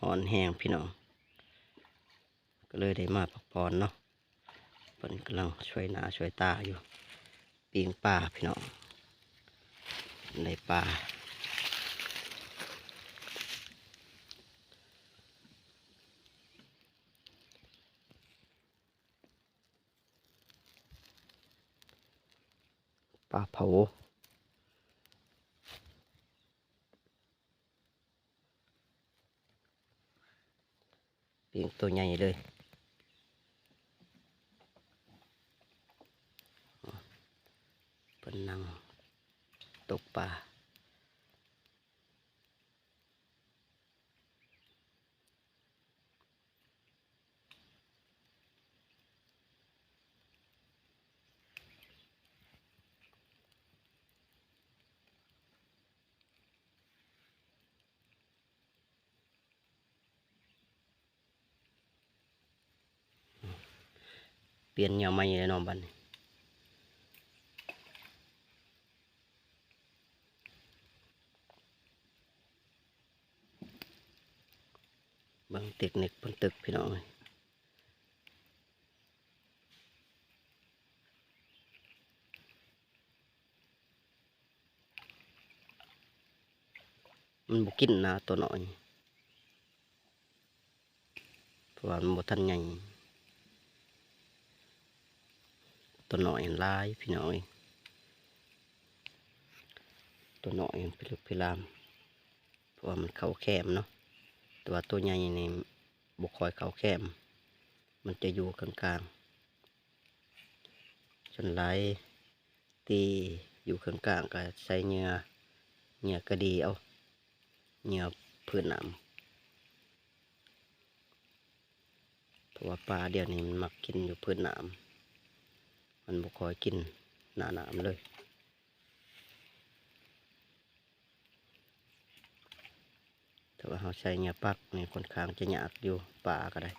ຮ້ອນແຮງພີ່ນ້ອງ ກໍເລີຍໄດ້ມາພັກຜ່ອນເນາະ. ເພິ່ນກຳລັງຊ່ວຍໜ້າຊ່ວຍຕາຢູ່ ປີ້ງປາພີ່ນ້ອງ ໄດ້ປາ ປາເຜົາ ປີ້ງໂຕໃຫຍ່ເລີຍ ເພິ່ນນັ່ງຕົກປາ. ປ່ຽນເຫຍື່ອໃໝ່ແລ້ວເນາະບັດນີ້ ເບິ່ງເຕັກນິກເພິ່ນຕຶກພີ່ນ້ອງເອີຍ ມັນບໍ່ກິນນະ ຕົວນ້ອຍ ເພາະວ່າມັນບໍ່ທັນໃຫຍ່ ຕົວນ້ອຍຫັ້ນຫຼາຍພີ່ນ້ອງເອີຍ ຕົວນ້ອຍຫັ້ນພິລຶກພິລາມ ເພາະວ່າມັນເຂົ້າແຄມເນາະ ແຕ່ວ່າຕົວໃຫຍ່ນີ້ບໍ່ຄ່ອຍເຂົ້າແຄມ ມັນຈະຢູ່ກາງໆ ສ່ວນຫຼາຍທີ່ຢູ່ເຄິ່ງກາງກໍໃສ່ເຫຍື່ອ ເຫຍື່ອກະດີເອົາ ເຫຍື່ອພື້ນນ້ຳ ເພາະວ່າປາດຽວນີ້ມັນມັກກິນຢູ່ພື້ນນ້ຳ ມັນບໍ່ຄ່ອຍກິນໜ້ານ້ຳເລີຍ. ຖ້າວ່າເຮົາໃສ່ເຫຍື່ອປັກນີ້ ຂ້ອນຂ້າງຈະຍາກຢູ່ ປາກໍໄດ້